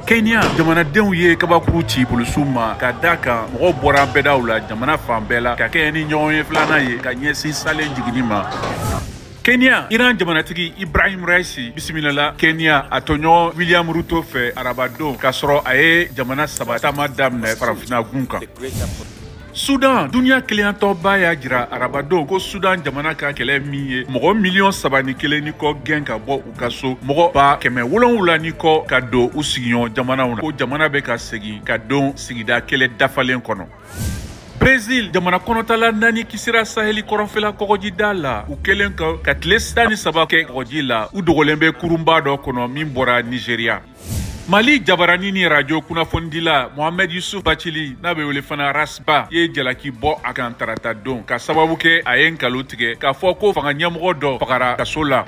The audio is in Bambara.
Kenya jamanadenw ye kabakuru ci polisiw ma ka da kan mɔgɔw bɔra bɛɛdaw la jamana fan bɛɛ la ka kɛɲɛ ni ɲɔgɔn ye filanan ye ka ɲɛsin salen jiginni ma. Kenya, Iran jamanatigi Ibrahim Raisi bisimilala Kenya a tɔɲɔgɔn William Ruto fɛ arabadon k'a sɔrɔ a ye jamana saba taama daminɛ farafinna gun kan. Sudan, duniya keleyantɔba y'a jira arabadon ko Sudan jamana ka kɛlɛ min ye mɔgɔ miliyɔn 3.1 ni kɔ gɛn ka bɔ u ka so, mɔgɔ 700,000 ni kɔ ka don u sigiɲɔgɔn jamanaw na, ko jamana bɛ ka segin ka don sigida kɛlɛ dafalen kɔnɔ. Brésil jamana kɔnɔtala naani kisira saheli kɔrɔnfɛla kɔgɔjida la, u kɛlen ka tile 13 kɛ kɔgɔji la, u dogolen bɛ kurunba dɔ kɔnɔ min bɔra Nigeria. Mali jabarani ni radio kunnafonidila Mohamed Yusuf Bacili, n'a bɛ wele fana Rasba, ye jalaki bɔ a kan tarata don ka sababu kɛ a ye nkalon tigɛ k'a fɔ ko fanga ɲɛmɔgɔ dɔ fagara kaso la.